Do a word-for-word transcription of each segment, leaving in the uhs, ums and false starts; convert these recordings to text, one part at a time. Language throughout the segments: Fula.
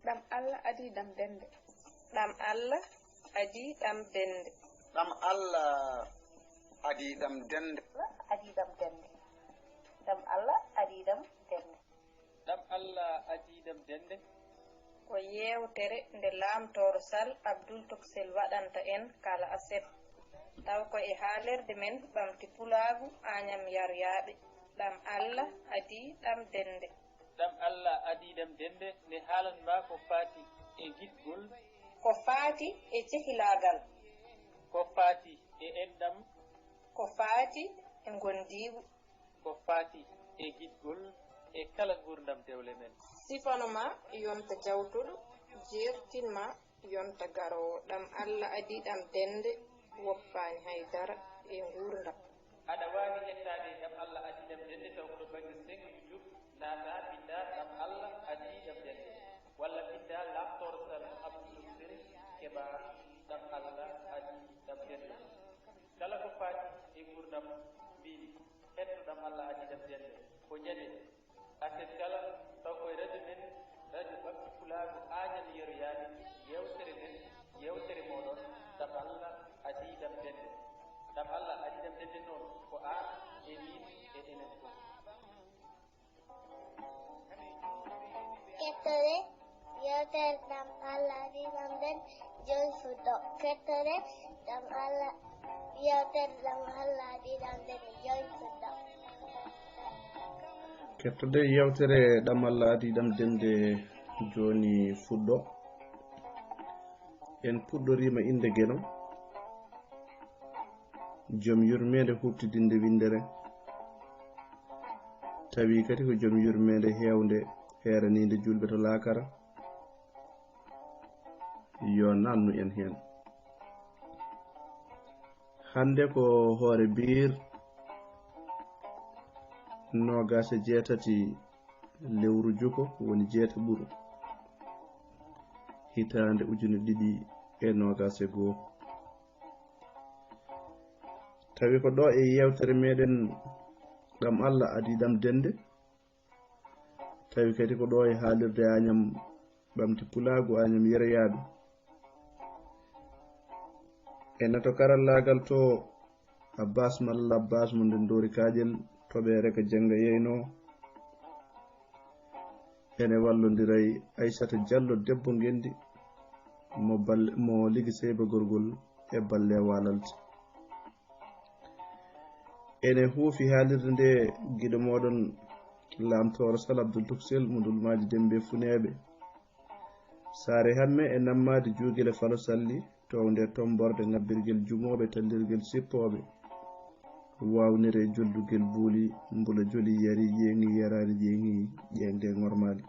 Ɗam Allah adii ɗam dennde. Ɗam Allah adii ɗam dennde. Ɗam Allah adii ɗam dennde. Adii ɗam dennde. Ɗam Allah adii ɗam dennde. Ɗam Allah adii ɗam dennde. Ko yeewtere nde Laamtooro Sal Abdul Toksel waɗanta en kala aset, taw ko e haalirde men ɓamti pulaagu Añam Yaryaaɓe. Ɗam Allah adii ɗam dennde. Ɗam Allah adii ɗam dennde, nde haalan maa ko faati e giɗgol. Ko faati e cehilaagal. Ko faati e enɗam. Ko faati e ngondiigu. Ko faati e giɗgol e kala nguurndam dewle men. Sifano ma yonta jawtuɗo, jeertin ma yonta garoowo. Ɗam Allah adii ɗam dennde, woppaani hay dara e nguurndam. Aɗa waawi ƴettaade ɗam Allah adii ɗam dennde taw ko to bannge seng YouTube, naata, mbinnda ɗam Allah adii ɗam dennde. Walla mbinnda Laamtooro Sal Abdul Toksel, keɓa ɗam Allah adii ɗam dennde. Kala ko faati e nguurndam mbimi, hetto ɗam Allah adii ɗam dennde. Ko ñande aset kala, taw koye radio men, radio Ɓamti Pulaagu Añam Yeroyaaɓe, yeewtere men, yeewtere mooɗon, ɗam Allah adii ɗam dennde. Ɗam Allah adii ɗam dennde noon, ko aan e miin e enen fof. Kettore yeewtere ɗam Allah adii ɗam dennde, jooni fuɗɗo. Kettore ɗam Allah, yeewtere ɗam Allah adii ɗam dennde, jooni fuɗɗo. Kettode yeewtere ɗam Allah adii ɗam dennde, jooni fuɗɗo. En puɗɗoriima innde Geno. Jom yurmeende huuɓtidinnde winndere, tawi kadi ko jom yurmeende heewnde, heeraniinde juulɓe to laakara. Yo naatnu en heen. Hannde ko hoore biir noogaas e jeetati lewru juko, woni jeetaɓuru, hitaande ujune ɗiɗi e noogaas e goo. Tawi ko ɗo e yeewtere meɗen ɗam Allah adii ɗam dennde. Tawi kadi ko ɗo e haalirde Añam Ɓamti Pulaagu, Añam Yeroyaaɓe. E neto karallaagal to Abbas Malla Abbas mo nden Doori Kaaƴel, toɓeere ko jannga yeynoo. Ene wallondiray Aysata Jallo debbo ngenndi mo balle, mo Ligi Seyba Gorgol e balle Walalde. Ene huufi haalirde nde giɗo mooɗon Laamtooro Sal Abdul Tuksel mo Ndulmaaji Dembe Funeeɓe. Saare Hamme e Nammaadi Juugile Falo Salli, townde tomborde ŋabbirgel jumooɓe, tallirgel sippooɓe, waawnire jollugel buuli, mbula joli yari, ƴeeŋi yaraani, ƴeeŋi ƴeeŋde ŋormaali.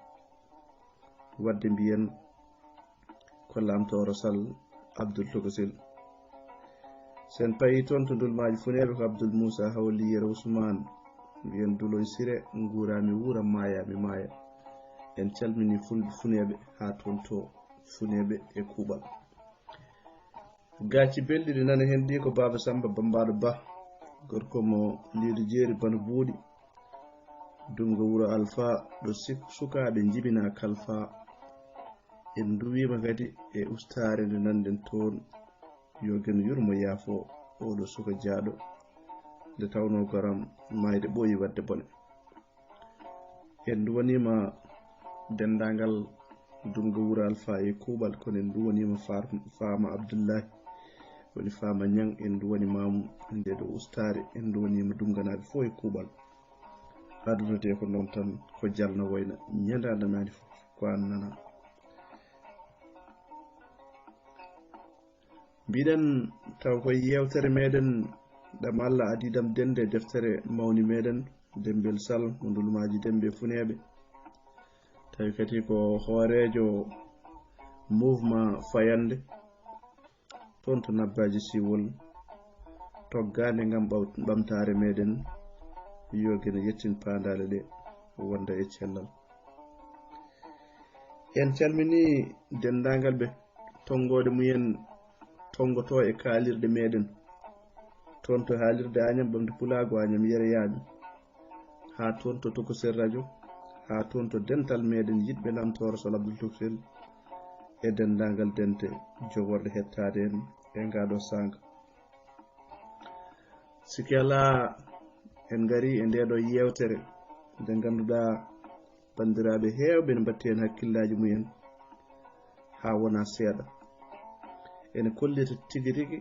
Wadde mbiyen ko Laamtooro Sal Abdul Togosil. Sen payi toon to Ndulmaaji Funeeɓe ko Abdul Muusa Hawli Yero Usmaan. Mbiyen Duloy Sire, nguuraami wuura, maayaami maaya. En calmini Fulɓe Funeeɓe haa toon to Funeeɓe e Kuuɓal. Gaaci belɗi ɗi nana heen ɗi ko Baaba Samba Bambaɗo Ba, gorko mo Liido Jeeri Bano Buuɗi, Dumga Wuro Alfa, ɗo sik-, sukaaɓe njibinaa kalfa. En nduwiima kadi e ustaare nde nanɗen toon, yo Geno yurmo yaafo, oɗo suka jaaɗo, nde tawnoo goram maayde ɓooyi waɗde bone. En nduwaniima denndaangal Dumga Wuro Alfa e Kuuɓal, kono en nduwaniima Far-, Faama Abdullahi, woni Faama Ñaŋ, en nduwaniima mo nde ɗo ustaare, en nduwaniima Dumganaaɓe fof e Kuuɓal. Aduna de ko noon tan, ko jalno wayna, ñande a nanaani fof, ko aan nanaa. Mbiɗen taw koye yeewtere meɗen ɗam Allah adii ɗam dennde deftere mawni meɗen, Dembel Sal mo Ndulmaaji Dembe Funeeɓe. Tawi kadi ko hooreejo mouvement Fayannde, toon to Nabbaaji Siwol, toggaande ngam ɓaw-, ɓamtaare meɗen, yo Geno yettin paandaale ɗe, wonda e cellal. En calminii denndaangal ɓe tonngooɗe mumen tonngotoo e kaalirɗe meɗen, toon to haalirde Añam Ɓamde Pulaagu, Añam Yereyaaɓe, haa toon to Tokosel Radio, haa toon to dental meɗen yiɗɓe Lamtooro Sal Abdul Tuksel e denndaangal dente jogorɗe hettaade en e ngaa ɗoo saanga. Sikke alaa, en ngarii e ndee ɗoo yeewtere nde ngannduɗaa banndiraaɓe heewɓe ene mbatti heen hakkillaaji mumen haa wonaa seeɗa. Ene kollita tigi rigi,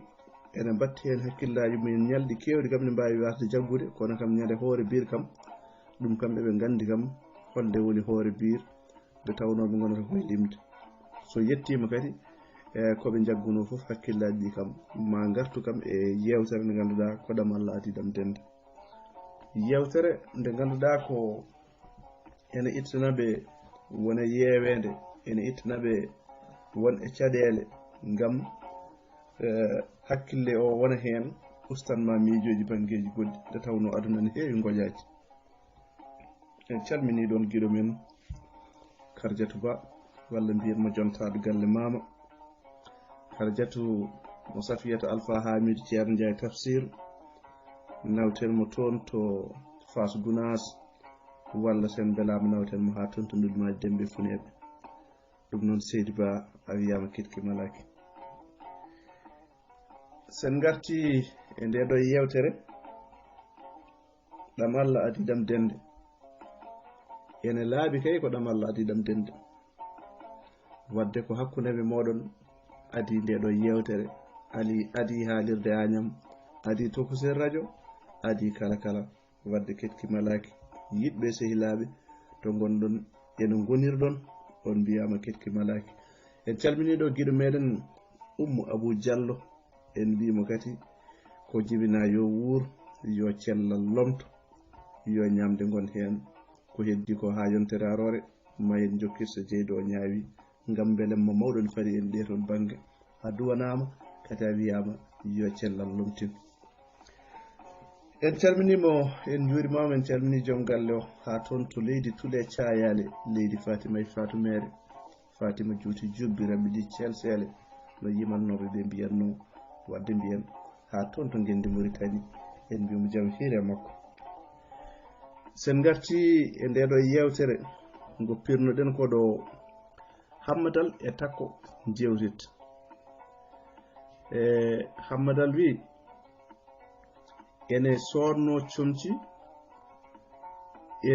ene mbatti heen hakkillaaji mumen ñalɗi keewɗi kam ne mbaawi wasde jaggude, kono kam ñande hoore biir kam, ɗum kam eɓe nganndi kam holde woni hoore biir, nde tawnoo ɓe ngonata koye limde. So yettiima kadi, e ko ɓe njaggunoo fof, hakkillaaji ɗi kam ma ngartu kam e yeewtere nde ngannduɗaa ko ɗam Allah adii ɗam dende. Yeewtere nde ngannduɗaa ko ene ittana ɓe wona yeeweende, ene ittana ɓe won e caɗeele ngam, eh, hakkille o wona heen, ustan ma miijooji banngeeji goɗɗi, nde tawnoo aduna ne heewi ngojaaji. En calminii ɗoon giɗo men Karjatu Ba, walla mbiyen mo jontaaɗo galle maama. Karjatu mo Safiyata Alfa Hamidu Ceerno Njaay Tafsir, nawten mo toon to Faas Gunaas, walla sen mbelaama nawten mo haa toon to Ndulmaaji Dembe Funeeɓe. Ɗum noon seydi Ba, a wiyaama keɗki malaaki. Sen ngartii e ndee ɗoo yeewtere, ɗam Allah adii ɗam dende. Ene laaɓi kay ko ɗam Allah adii ɗam dende. Wadde ko hakkunde men mooɗon adii ndee ɗoo yeewtere, ali-, adii haalirde Añam, adii Tokosel Rajo, adii kala kala. Wadde keɗki malaaki. Yiɗɓe sehilaaɓe to ngonɗon, eno ngonirɗon, on mbiyaama keɗki malaaki. En calminii ɗoo giɗo meɗen Ummu Abu Jallo, en mbii mo kadi ko jibinaa yo wuur, yo cellal lomto, yo ñaamde ngon heen. Ko heddi ko haa yontere aroore, ma en njokkir so jeyɗo o ñaawi, ngam mbele mo mawɗo ne fari en ɗee toon bannge. A duwanaama, kadi a wiyaama yo cellal lomtin. En calminii mo, en njuurimaama, en calminii joom galle o, haa toon to leydi Tule Caayaale, leydi Fatima e Faatu Meere. Fatima juuti jubbi raɓɓiɗi celseele, no yimannooɓe ɓe mbiyatnoo, wadde mbiyen haa toon to ngenndi Muritani, en mbiya mo jam hiire makko. Sen ngartii e ndee ɗoo yeewtere, ngo pirnoɗen ko ɗo Hammadal e Takko njeewtit. E Hammadal wii, ene soodnoo comci, e,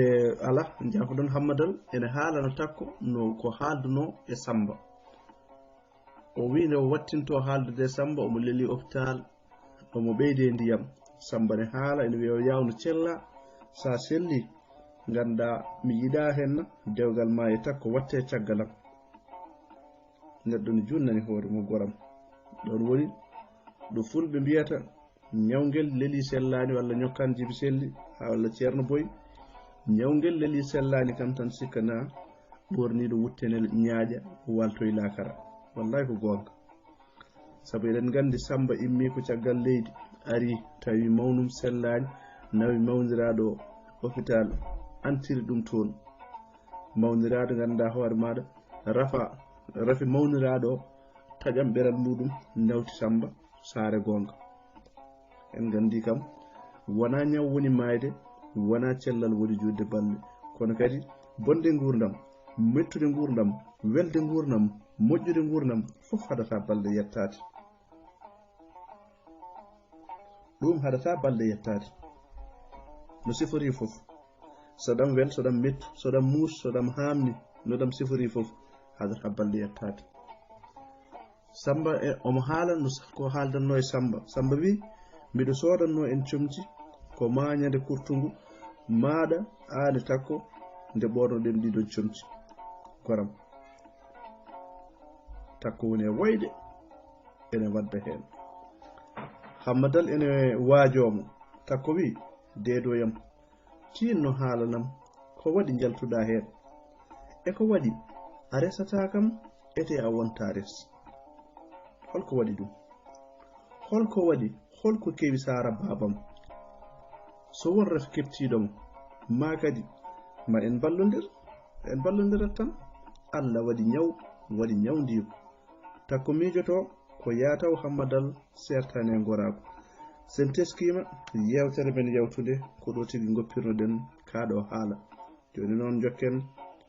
ala, njaafoɗon Hammadal, ene haalana Takko no ko haaldunoo e Samba. O wii nde o wattintoo haaldude e Samba, omo lelii opitaal, omo ɓeydee ndiyam. Samba ne haala, ene wiya o yaawno cella, so a sellii, nganndaa mi yiɗaa heen na, dewgal maa e Takko wattee caggal am. Neɗɗo ne junnani hoore mum goram. Ɗoon woni ɗo fulɓe mbiyata, ñawngel lelii sellaani walla ñokkaan jibi selli, haa walla ceerno boy. Ñawngel lelii sellaani kam tan sikka na ɓoorniiɗo wuttenel ñaaƴa, waltoy laakara. Wallaay ko goonga. Sabu eɗen nganndi Samba immii ko caggal leydi, ari tawi mawnum sellaani, nawi mawniraaɗo o opitaal, antiri ɗum toon. Mawniraaɗo nganndaa hoore maaɗa, rafa, rafi mawniraaɗo o, taƴam ɓeral muɗum, nawti Samba, saare goonga. En nganndi kam, wonaa ñaw woni maayde, wonaa cellal woni juutde balle, kono kadi bonde nguurndam, mettude nguurndam, welde nguurndam, moƴƴude nguurndam, fof haɗata balɗe yettaade. Ɗum haɗata balɗe yettaade. No sifori fof. So ɗam wel, so ɗam mettu, so ɗam muus, so ɗam haamni, no ɗam sifori fof, haɗata balɗe yettaade. Samba e, omo haala no sa-, ko haaldanno e Samba. Samba wi, mbiɗo soodanno en comci, ko maa ñande kurtungu, maaɗa aane Takko, nde ɓornoɗen ɗiɗon comci. Goram. Takko woni e woyde, ene wadda heen. Hammadal ene waajoo mo. Takko wi, deedoyam, tiinno haalanam, ko waɗi njaltuɗaa heen? E ko waɗi a resataa kam, etee a wontaa res? Hol ko waɗi ɗum? Hol ko waɗi, hol ko kewi saara baabam? So won ref keɓtiiɗo mo, maa kadi ma en mballondir, en mballondirat tan. Alla waɗi ñaw, waɗi ñawndiigu. Takko miijotoo ko yaataw Hammadal seertaani e ngoraagu. Sen teskiima yeewtere men yawtunde, ko ɗo tigi ngoppirnoɗen kaa ɗoo haala. Jooni noon njokken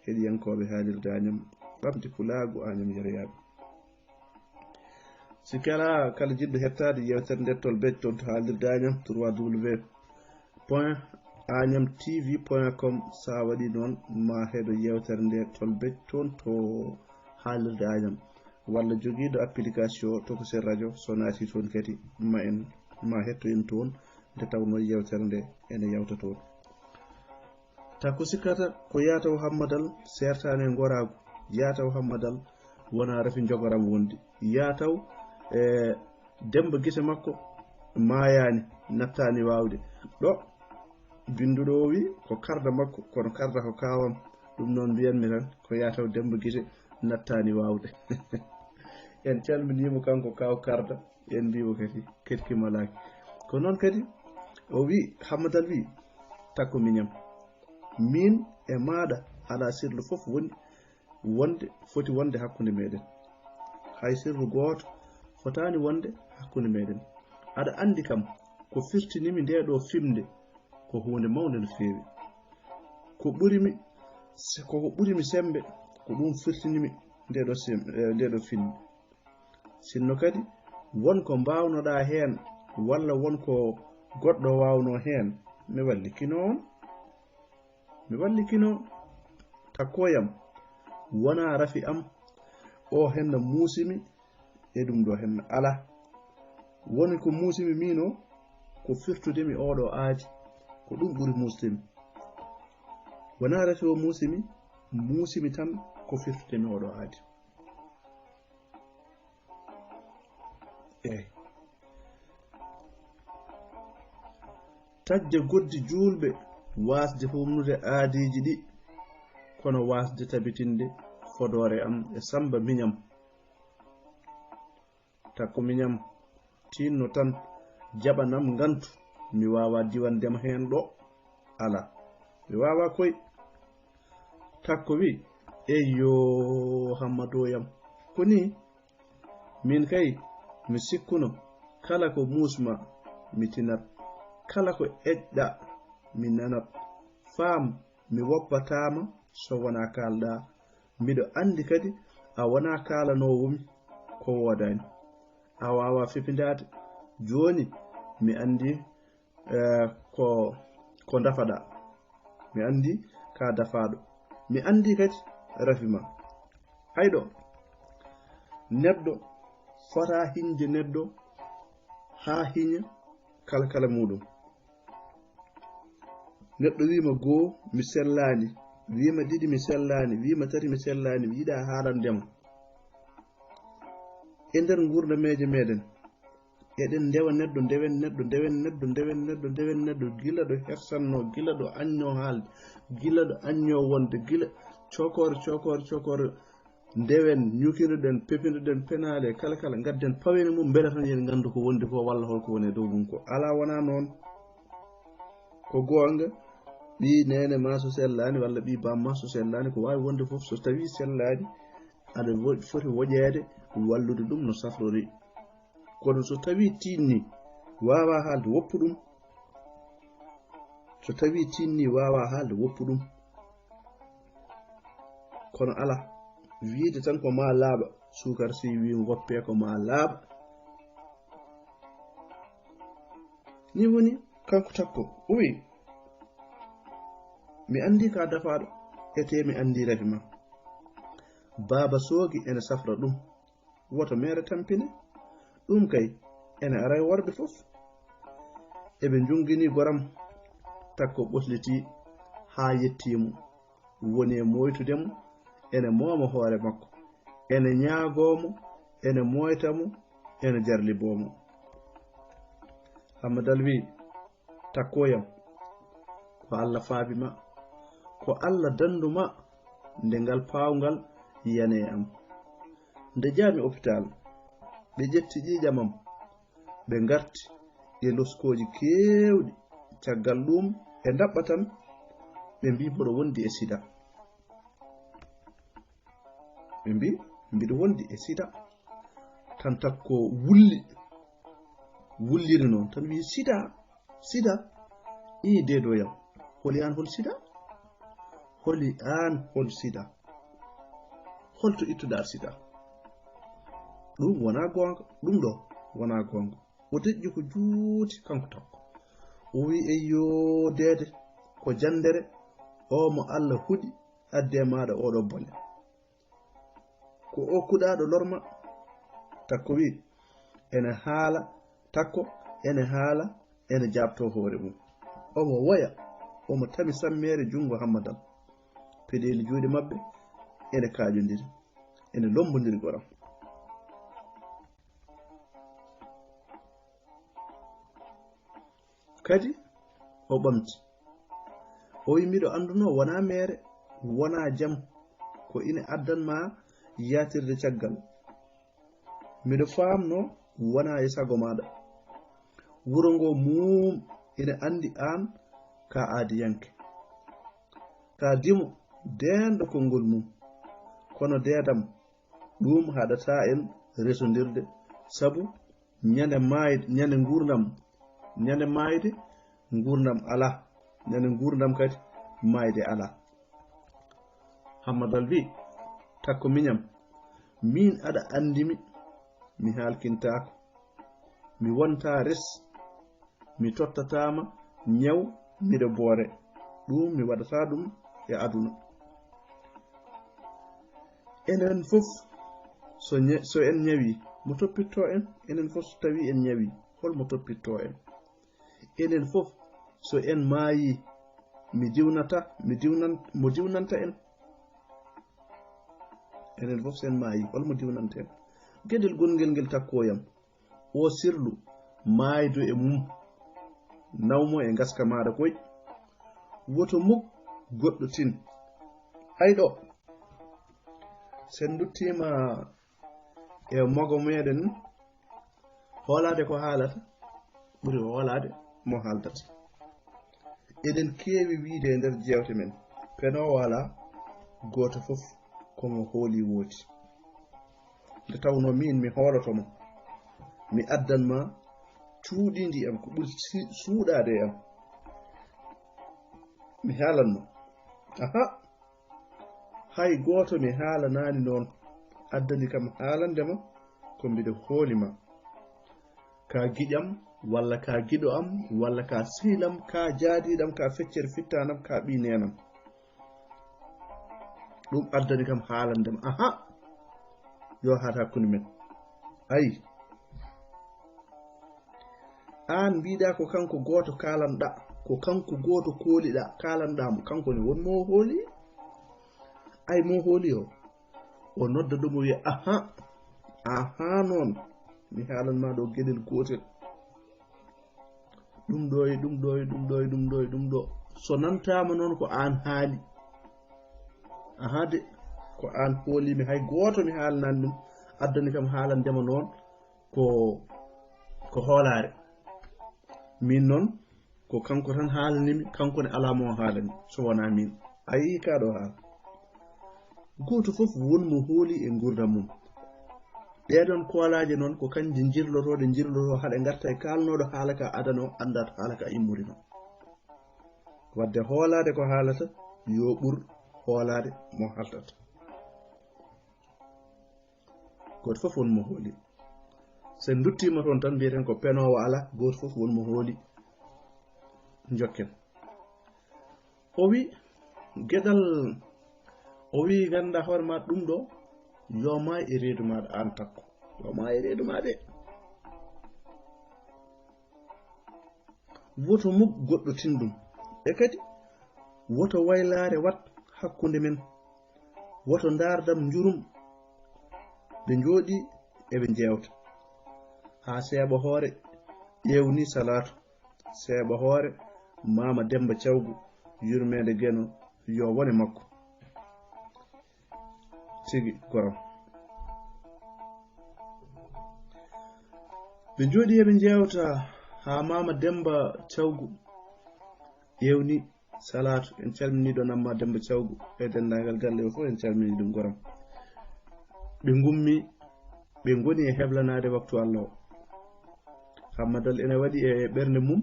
heɗiyankooɓe haalirde Añam, ɓamti pulaagu Añam yeroyaaɓe. Si kala, kala jiɗɗo hettaade yewtere nde tolbej toon to haalirde Añam, trois W point añam T V point com, so a waɗi noon ma heɗo yewtere nde tolbej toon to haalirde Añam. Walla jogiiɗo application Tokosel Radio, so naati toon kadi ma en, ma hetto en toon nde tawnoo yewtere nde ene yawta toon. Takko sikkata ko yaataw Hammadal seertaani e ngoraagu, yaataw Hammadal wonaa rafi njogoram wonde, yaataw e Demba gite makko maayaani, nattaani waawde. Ɗo binnduɗo o wi ko karda makko, kono karda ko kaawam. Ɗum noon mbiyanmi tan ko yaataw Demba gite nattaani waawde. En calminiimo kanko kaaw karda, en mbiimo kadi keɗki malaaki. Ko noon kadi o wi, Hammadal wi, takko miñam. Miin e maaɗa alaa sirlu fof woni wonde, foti wonde hakkunde meɗen. Hay sirlu gooto fotaani wonde hakkunde meɗen. Aɗa anndi kam, ko firtinimi ndee ɗoo fimde ko huunde mawnde no feewi. Ko ɓurimi, se-, ko ko ɓurimi semmbe, ko ɗum firtinimi ndee ɗoo sem-, eh, ndee ɗoo filme. Sinno kadi, won ko mbaawnoɗaa heen, walla won ko goɗɗo waawnoo heen, mi wallikino on. Mi wallikino, takkoyam, wonaa rafi am, o henna muusimi e ɗum ɗo henna. Alaa. Woni ko muusimi miin o, ko firtude mi oɗo aadi, ko ɗum ɓuri muusde mi. Wonaa rafi o muusimi, muusimi tan ko firtude mi oɗo aadi. Eey. Taƴde goddi juulɓe, waasde humnude aadiiji ɗi, kono waasde tabitinde fodoore am e Sammba miñam. Takko miñam, tiinno tan, jaɓanam ngantu, mi waawaa diwandema heen ɗo. Alaa, mi waawaa koy. Takko wi, eyyoo, Hammadooyam, ko nii? Miin kay, mi sikkuno, kala ko muusma, mi tinat, kala ko eƴɗa, mi nanat. Faam, mi woppataama so wonaa kaalɗaa. Miɗo anndi kadi a wonaa kaalanoowo mi ko woodaani. A waawaa fepindaade. Jooni, mi anndi eh, ko, ko dafaɗaa. Mi anndi ka dafaaɗo. Mi anndi kadi rafi ma. Hayɗo, neɗɗo fota hiñde neɗɗo haa hiña kala kala muuɗum. Neɗɗo wiima goo, mi sellaani, wiima ɗiɗi, mi sellaani, wiima tati, mi sellaani, mi yiɗaa haalandema. E nder nguurdameeje meɗen, eɗen ndewa neɗɗo, ndewen neɗɗo, ndewen neɗɗo, ndewen neɗɗo, ndewen neɗɗo, gila ɗo hersannoo, gila ɗo aññoo haalde, gila ɗo aññoo wonde, gila cokor, cokor, cokor, ndewen, ñukinoɗen, pepinoɗen penaale, kala, kala, ngadden pawen e mum, mbela tan yen nganndu ko wondi ko, walla holko woni e dow mum ko. Alaa, wonaa noon. Ko goonga, ɓii neene ma so sellaani, walla ɓii bamma so sellaani, ko waawi wonde fof, so tawii sellaani, aɗa wo-, foti woƴeede, wallude ɗum no safrori. Kono so tawii tiinnii, waawaa haalde, woppu ɗum. So tawii tiinnii, waawaa haalde, woppu ɗum. Kono alaa, wiyde tan ko maa laaɓa, suukar si wii ngoppee ko maa laaɓa. Ni woni, kanko Takko, o wii, mi anndii ka dafaaɗo, etee mi anndii rafi ma. Baaba Soogi ene safra ɗum. Woto meere tampine. Ɗum kay, ene ara e worɓe fof. Eɓe njunngini goram, Takko ɓoslitii haa yettii mo. Woni e moytude mo, ene mooma hoore makko. Ene ñaagoo mo, ene moyta mo, ene jarliboo mo. Hammadal wii, Takkoyam, ko Alla faabi ma, ko Alla danndu ma nde ngal paawngal yani e am. Nde njahmi opitaal, ɓe ƴetti ƴiiƴam am, ɓe ngarti e loskooji keewɗi. Caggal ɗuum, ɓe ndaɓɓa tan, ɓe mbii mboɗo wondi e sida. Ɓe mbii, mbiɗo wondi e sida. Tan Takko wulli, wulliri noon, tan wii, "Sida, sida." Ii, deedo yam, holi aan hol sida? Holi aan hol sida? Holto ittuɗaa sida? Ɗum wonaa goonga, ɗum ɗo wonaa goonga. O deƴƴi ko juuti kanko Takko. O wiyi, "Eyyo, deede, ko janndere, o mo Alla huɗi addi e maaɗa oɗo bone." Ko o kuɗaaɗo lorma. Takko wiyi, ene haala, Takko ene haala, ene jaabtoo hoore mum. Omo woya, omo tami sammeere junngo Hammadal. Peɗeeli juuɗe maɓɓe ene kaaƴondiri, ene lommbondiri goram. Kadi o ɓamti. O wi, "Miɗo anndunoo wonaa meere, wonaa jam, ko ine addan maa yaatirde caggal. Miɗo faamnoo wonaa e sago maaɗa. Wuro ngo muum ine anndi aan ka aadiyanke. Ka dimo deenɗo konngol mum. Kono deedam, ɗum haɗataa en resondirde, sabu ñande maayde, ñande nguurndam, ñande maayde nguurndam alaa, ñande nguurndam kadi maayde alaa." Hammadal wi, "Takko miñam, miin aɗa anndi mi, mi haalkintaako, mi wontaa res, mi tottataama ñaw, miɗo boore. Ɗum mi waɗataa ɗum e aduna. Enen fof, so ña-, so en ñawi, mo toppittoo en? Enen fof, so tawi en ñawi, hol mo toppittoo en? Enen fof, so en maayi, mi diwnata, mi diwnan, mo diwnanta en? Enen fof, so en maayi, hol mo diwnanta en?" Geɗel gonngel ngel takkooyam. O sirlu, maaydu e mum. Naw mo e ngaska maaɗa koy. Woto muk goɗɗo tin. Hay ɗo, sen nduttiima e mogo meɗen, hoolaade ko haalata ɓuri hoolaade mo haaldata. Eɗen keewi wiyde e nder jeewte men, penoowo alaa, gooto fof ko mo hooli woodi. Nde tawnoo miin mi hooloto ma, mi addan ma cuuɗiindi am, ko ɓuri si-, suuɗaade e am. Mi haalan ma. Aha! Hay gooto mi haalanaani noon. Addani kam haalande ma ko mbiɗo hooli ma. Ka giƴam, walla ka giɗo am, walla ka sehil am, ka jaadiiɗo am, ka feccere fittaanam, ka ɓii neenam. Ɗum addani kam haalande ma. Aha! Yo haat hakkunde men. Ayi. Aan mbiɗa ko kanko gooto kaalanɗa, ko kanko gooto kooliɗa, kaalanɗa mo. Kanko ne won mo hooli. Ay mo hooli o. O nodda ɗum o wiya, "Aha, aha noon. Mi haalan ma ɗo geɗel gootel. Ɗum ɗo e ɗum ɗo e ɗum ɗo e ɗum ɗo e ɗum ɗo." So nantaama noon ko aan haali. Aha de, ko aan hooli mi, hay gooto mi haalanaani ɗum. Addani kam haalande ma noon ko, ko hoolaare. Min noon, ko kanko tan haalanimi, kanko ne alaa mo o haalani, so wonaa min. A yii kaa ɗo haala. Gooto fof won mo hooli e nguurndam mum. Ɗeeɗoon koolaaje noon, ko kañje njirlotooɗe, njirlotoo haɗe ngarta e kaalnooɗo haala ka adano, anndaa to haala ka immorino. Wadde hoolaade ko haalata, yo ɓur hoolaade mo haaltata. Gooto fof won mo hooli. So en nduttiima toon tan, mbiyeten ko penoowo alaa, gooto fof won mo hooli. Njokken. O wi, geɗal, o wi, nganndaa hoore ma ɗum ɗo, yo maay e reedu maaɗa aan Takko. Yo maay e reedu maa de. Woto muk goɗɗo tin ɗum. E kadi, woto waylaare wat hakkunde men. Woto ndaardam njurum. Ɓe njooɗi eɓe njeewta. Haa seeɓa hoore ƴeewni Salaatu. Seeɓa hoore Maama Demmba Cawgu, yurmeende Geno, yo wone makko. Tigi goram. Ɓe njooɗi eɓe njeewta haa Maama Demmba Cawgu ƴeewni Salaatu. En calminii ɗo Maama Demmba Cawgu e denndaangal galle o fof, en calminii ɗum goram. Ɓe ngummi, ɓe ngoni e heblanaade waktu Alla o. Hammadal ene waɗi e ɓernde mum,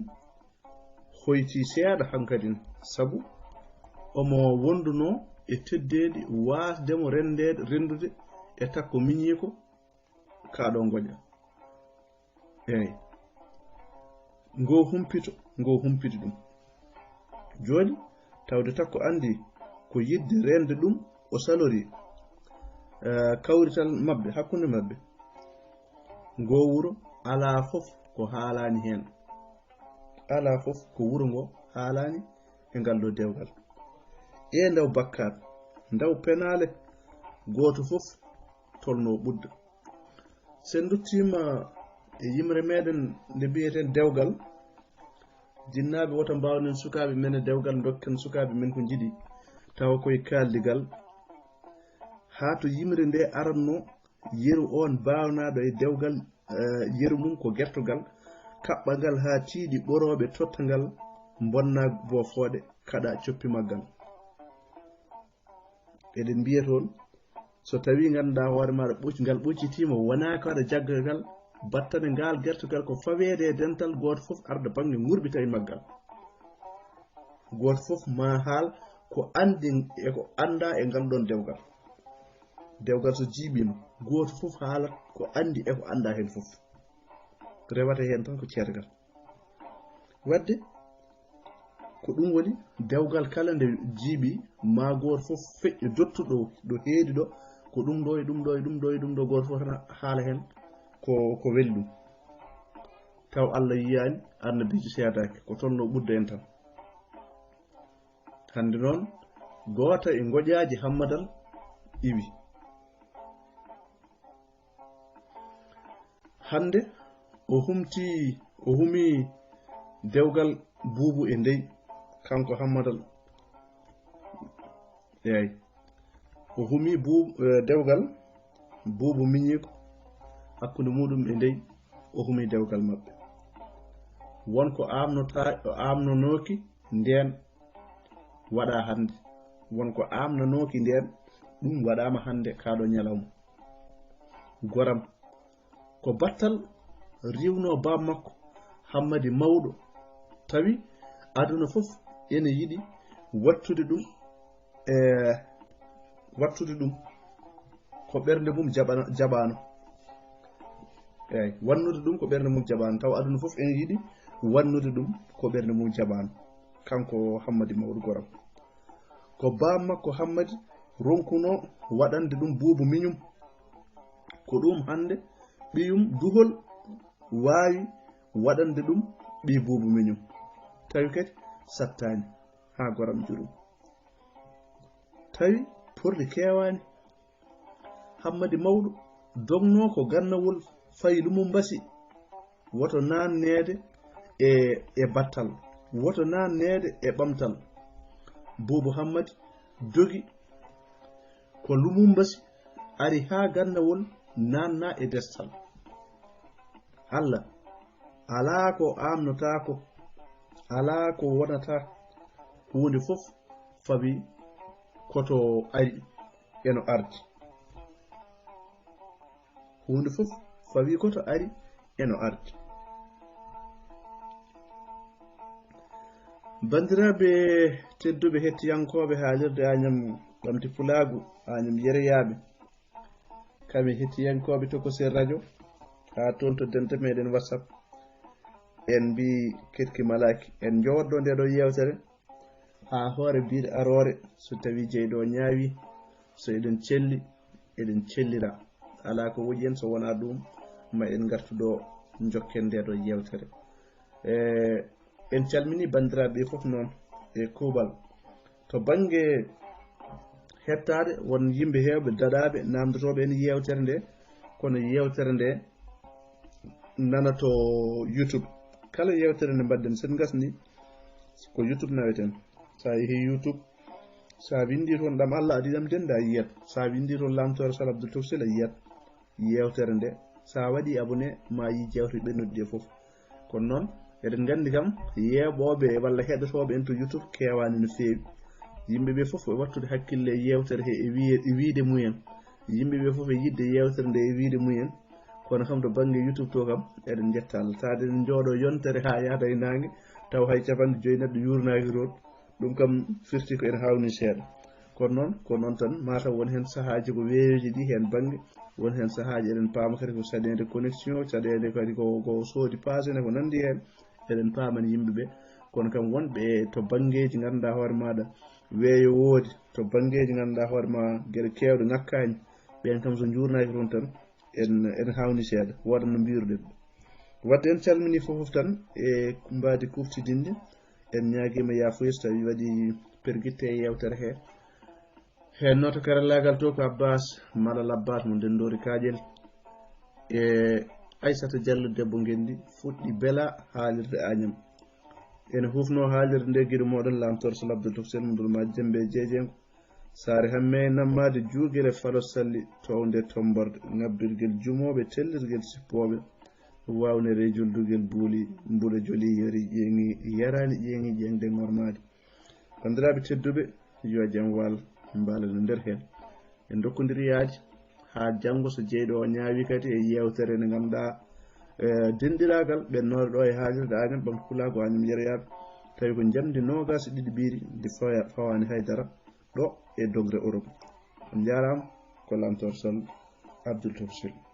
hoyti seeɗa hankadin, sabu omo wondunoo e teddeendi waasde mo renndeede, renndude e takko miñiiko kaa ɗoo ngoƴa. Eey. Ngoo humpito, ngoo humpiti ɗum. Jooni, tawde takko anndi ko yiɗde reende ɗum, o salorii, eh, kawrital maɓɓe, hakkunde maɓɓe. Ngoo wuro alaa fof ko haalaani heen. Alaa fof ko wuro ngoo haalaani e ngal ɗoo dewgal. Ee ndaw bakkaat, ndaw penaale, gooto fof tolnoo ɓudda. So en nduttiima e yimre meɗen nde mbiyeten dewgal, jinnaaɓe, woto mbaawnen sukaaɓe men e dewgal, ndokken sukaaɓe men ko njiɗi, tawa koye kaaldigal. Haa to yimre nde aranno, yeru oon baawnaaɗo e dewgal, eh, yeru mum ko gertogal, kaɓɓa ngal haa tiiɗi, ɓorooɓe totta ngal, mbonna boofooɗe, kaɗa coppi maggal. Eɗen mbiya toon, so tawii ngannduɗaa hoore maaɗa ɓoc-, ngal ɓoccitiima, wonaa ko aɗa jagga ngal, battane ngaal gertogal ko faweede e dental, gooto fof arda bannge ŋurɓita e maggal. Gooto fof maa haal ko anndi e ko anndaa e ngal ɗoon dewgal. Dewgal so jiiɓiima, gooto fof haalat ko anndi e ko anndaa heen fof. Rewata heen tan ko ceergal. Waɗde ko ɗum woni dewgal kala nde jiiɓi, maa gooto fof feƴƴo dottuɗo ɗo heedi ɗo, ko ɗum ɗo e ɗum ɗo e ɗum ɗo e ɗum ɗo, gooto fof tan haala heen ko, ko weli ɗum. Taw Allah yiyaani, annabiijo seedaaki, ko tolno ɓudda en tan. Hannde noon, goota e ngoƴaaji Hammadal iwi. Hannde o humti, o humi dewgal Buubu e ndey, kanko Hammadal. Eey. O humi Buubu, eh, dewgal Buubu miñiiko hakkunde muɗum e ndey, o humi dewgal maɓɓe. Won ko amnota-, o amnonooki ndeen waɗa hannde. Won ko amnanooki ndeen, ɗum waɗaama hannde kaa ɗoo ñalawma. Goram, ko battal riiwno baam makko, Hammadi Mawɗo, tawi aduna fof ene yiɗi wattude ɗum, e wattude ɗum ko ɓernde mum jaɓana-, jaɓaano. Eey, wannude ɗum ko ɓernde mum jaɓaano, taw aduna fof ene yiɗi wannude ɗum ko ɓernde mum jaɓaano. Kanko Hammadi Mawɗo Goram. Ko baam makko Hammadi ronkunoo waɗande ɗum Buubu miñum. Ko ɗum hannde ɓiyum duhol waawi waɗande ɗum ɓii Buubu miñum. Tawi kadi sattaani haa goram jurum. Tawi porli keewaani. Hammadi Mawɗo dognoo ko gannawol faylumu mbasi, woto naanneede e, e battal, woto naanneede e ɓamtal. Buubu Hammadi dogi ko Lumumbasi, ari haa gannawol naanna e destal. Allah, alaa ko amnotaako, alaa ko wonata, huunde fof fawi koto ari eno ardi. Huunde fof fawi koto ari eno ardi. Banndiraaɓe tedduɓe, hettiyankooɓe haalirde Añam Ɓamti Pulaagu, Añam Yereyaaɓe, kamɓe hettiyankooɓe Tokosel Radio, haa toon to dente meɗen WhatsApp, en mbii ketki malaaki. En njowatno nde ɗo yeewtere haa hoore biire aroore, so tawii jeyɗo o ñaawi, so eɗen celli, eɗen cellira. Alaa ko woƴi en so wonaa ɗum, ma en ngartu ɗo njokken nde ɗo yeewtere. E, en calminii banndiraaɓe ɓe fof noon e kuuɓal. To bannge hettaade, won yimɓe heewɓe daɗaaɓe naamndotooɓe en yeewtere nde, kono yeewtere nde nana to YouTube. Kala yeewtere nde mbaɗden, so en ngasni, ko YouTube naweten. So a yehii YouTube, so a winndii toon Ɗam Allah Adii Ɗam Dennde, a yiyat. So a winndii toon Laamtoore Sal Abdul Tokosel, a yiyat yeewtere nde. So a waɗii abonné, ma a yii jeewte ɓe noddi e fof. Kono noon, eɗen nganndi kam, yeeɓooɓe walla heɗotooɓe en to YouTube keewaani no feewi. Yimɓe ɓe fof e wattude hakkille e yeewtere he e wiye-, e wiyde mumen. Yimɓe ɓe fof e yiɗde yeewtere nde e wiyde mumen. Kono kam to bannge YouTube to kam, eɗen njetta Allah. Tawde eɗen njooɗo yontere haa yahda e naange, taw hay capanɗe joyi neɗɗo yuurnaaki toon. Ɗum kam firti ko en hawni seeɗa. Kono noon, ko noon tan, mataw won heen sahaaji ko weeyoji ɗi heen bannge, won heen sahaaji eɗen paama kadi ko saɗeende connexion, saɗeende kadi ko, ko soodi paase ne, ko nanndi heen. Eɗen paamani yimɓe ɓe, kono kam wonɓe to banngeeji ngannduɗaa hoore maaɗa weeyo woodi, to banngeeji ngannduɗaa hoore ma geɗe keewɗe ŋakkaani, ɓeen kam so njuurnaaki toon tan, en, en hawni seeɗa, wooda no mbiruɗen. Wadde en calmini fof tan e mbaadi kuftidinndi, en ñaagiima yaafuya so tawi waɗi pergitte e yeewtere he. Heen noto karallaagal to ko Abbas Malal Abbas mo Ndenndoori Kaaƴel e Aissata Diallo debbo ngenndi fuɗɗi bela haalirde Añam. Ene hufnoo haalirde nde giɗo mooɗon laamtoor so labde tokosel mum Dulma Jembe Jeejengo. Saare Hamme Nammaade Juugere Falo Salli townde tomborde ŋabbirgel jumooɓe tellirgel sippooɓe waawne rejuldugel buuli mbuɗo joli yori ƴeeŋi yaraani ƴeeŋi ƴeeŋde ŋormaade. Banndiraaɓe tedduɓe, yo jam wal mbaalana nder heen. En ndokkondiri yaadi haa janngo so jeyɗo o ñaawi kadi e yeewtere nde ngannduɗaa, eh, denɗiraagal ɓennore ɗo e haalirde Añam ɓamtu pulaagu Añam yeroyaaɓe, tawi ko njamndi noogaas e ɗiɗi ɓiiri ndi fawa-, fawaani hay dara ɗo e dogre Europe. On njaaraama, ko Lamtoor Sall Abdoul Tafsir.